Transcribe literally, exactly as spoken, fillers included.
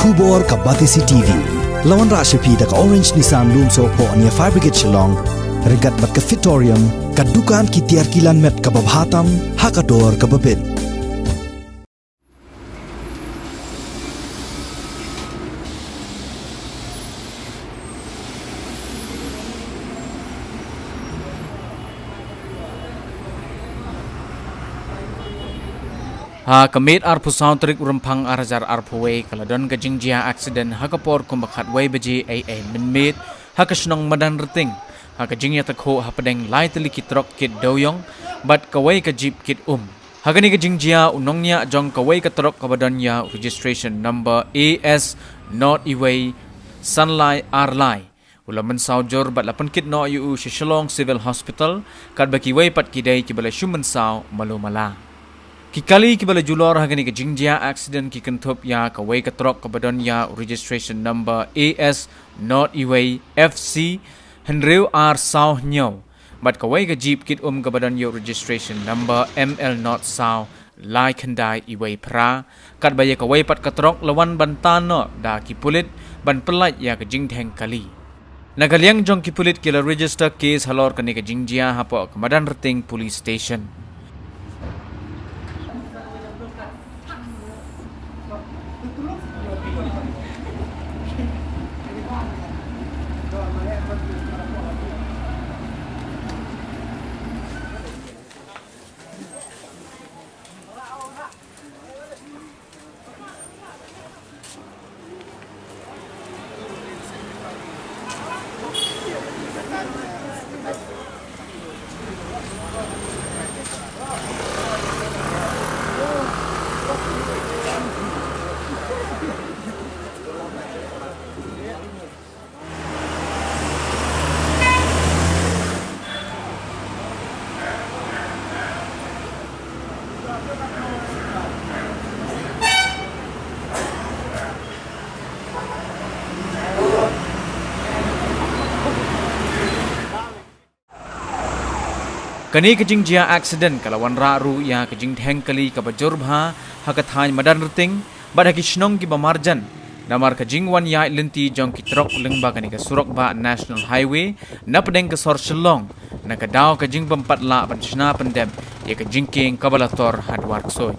Khubor ka Batesi T V. La wanrah sha phi da ka Orange Nissan Lumsohphoh near Fire Brigade Shillong. Ryngkat bad ka Fitorium, ka dukan ki tiar kilan met kaba bha tam ha ka dor kaba bit. Ha ka miet arphew saw tarik u Rymphang ar hajar arphew wei ka la don ka jingjia accident ha ka por kumba khatwei baje eiei mynmiet ha ka shnong Madanrting, ha ka jingïatakhuh hapdeng lai tylli ki trok kit dewiong bad kawei ka jeep kit um. Ha kane ka jingjia, u nongñiah jong kawei ka trok kaba don ïa u registration number A S not iwei san lai ar lai u la mynsaw jur bad la pynkit noh ïa u sha Shillong Civil Hospital, katba kiwei pat ki dei kiba la shu mynsaw malu mala. Ki kali kiba la julor ha kane ka jingjia accident ki kynthup ïa kawei ka trok kaba don ïa u registration number A S not iwei F C hynriew ar saw hynñiew bad kawei ka jeep kit um kaba don ïa u registration number M L not saw lai khyndai iwei phra, katba ïa kawei pat ka trok la wan ban tan noh da ki pulit ban pyllait ïa ka jingdheng kali. Na ka liang jong ki pulit ki la register case halor kane ka jingjia hapoh ka Madanrting Police Station. Kane ka jingjia accident ka la wanrah ruh ïa ka jingdheng kali kaba jur bha ha ka thaiñ Madanrting bad ha ki shnong kiba marjan, namar ka jingwan ïaid lynti jong ki trok lyngba kane ka surok bah National Highway napdeng ka sor Shillong, na ka daw ka jingpympatlah ban shna pyndep ïa ka jingkieng kaba la tor ha dwar ksuid.